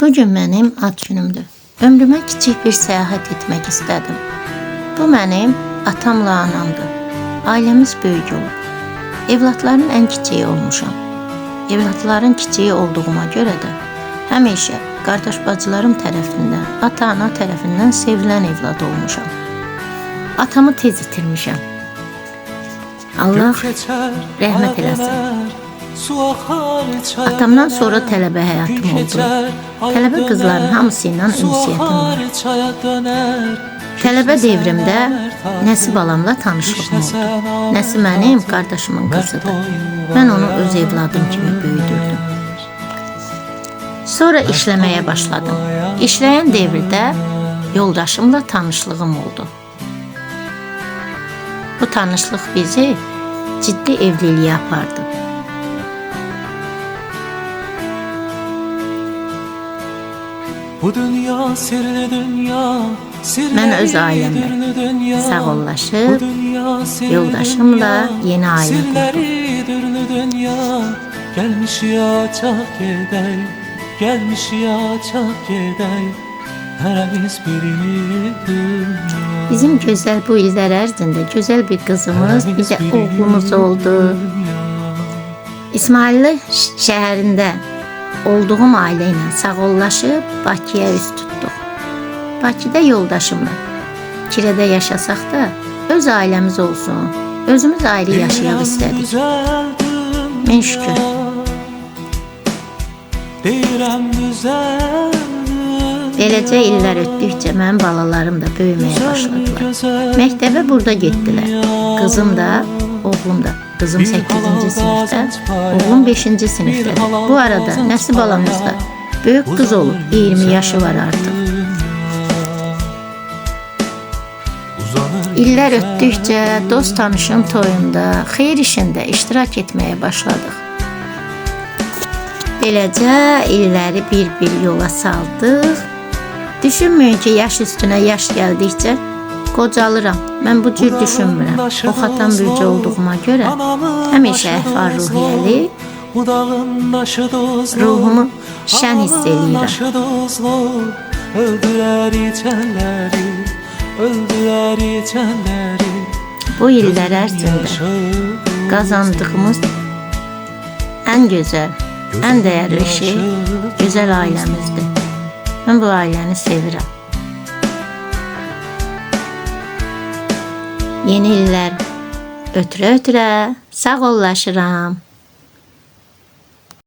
Bugün mənim ad günümdür. Ömrümə kiçik bir səyahət etmək istədim. Bu mənim atamla anamdır. Ailəmiz böyük olub. Evlatların ən kiçiyi olmuşam. Evlatların kiçiyi olduğuma görə də həmişə qardaş bacılarım tərəfindən, ata-ana tərəfindən sevilən evlad olmuşam. Atamı tez itirmişəm. Allah rəhmət eləsin. Atamdan sonra tələbə həyatım oldu. Tələbə qızların hamısı ilə ünsiyyətim var. Tələbə devrimdə Nəsi balamla tanışlığım oldu. Nəsi mənim qardaşımın qızıdır. Mən onu öz evladım kimi böyüdürdüm. Sonra işləməyə başladım. İşləyən devirdə yoldaşımla tanışlığım oldu. Bu tanışlıq bizi ciddi evliliyə apardı. Bu dünya sirli dünya, Mən öz ailəmlə sağollaşıb, yoldaşımla yeni ailə qurdum. Dürlü dünya, gelmiş ya çak gedey, gelmiş ya çak gedey, hərəmiz birini dünya. Bizim gözəl bu illər ərzində gözəl bir qızımız, bir də oğlumuz oldu. İsmailli şəhərində olduğum ailə ilə sağollaşıb Bakıya üz tutduq. Bakıda yoldaşımla kirədə yaşasaq da öz ailəmiz olsun, özümüz ayrı yaşayaq istədik. Min şükür. Beləcə illər ötdükcə mənim balalarım da böyüməyə başladılar. Məktəbə burada getdilər. Qızım da, oğlum da. Qızım 8-ci sinifdə, oğlum 5-ci sinifdədir. Bu arada Nəsi balamız da böyük qız olub, 20 yaşı var artıq. İllər ötdükcə dost tanışın toyunda, xeyir işində iştirak etməyə başladıq. Beləcə illəri bir-bir yola saldıq. Düşünməyin ki, yaş üstünə yaş gəldikcə qocalıram. Mən bu cür düşünmürəm. Ox atan bürcü olduğuma görə həmişə əhval-ruhiyyəli, ruhumu şən hiss eləyirəm. Bu illər ərzində qazandığımız ən gözəl, ən dəyərli şey gözəl ailəmizdir. Mən bu ailəni sevirəm. Yeni illər ötürə-ötürə sağollaşıram.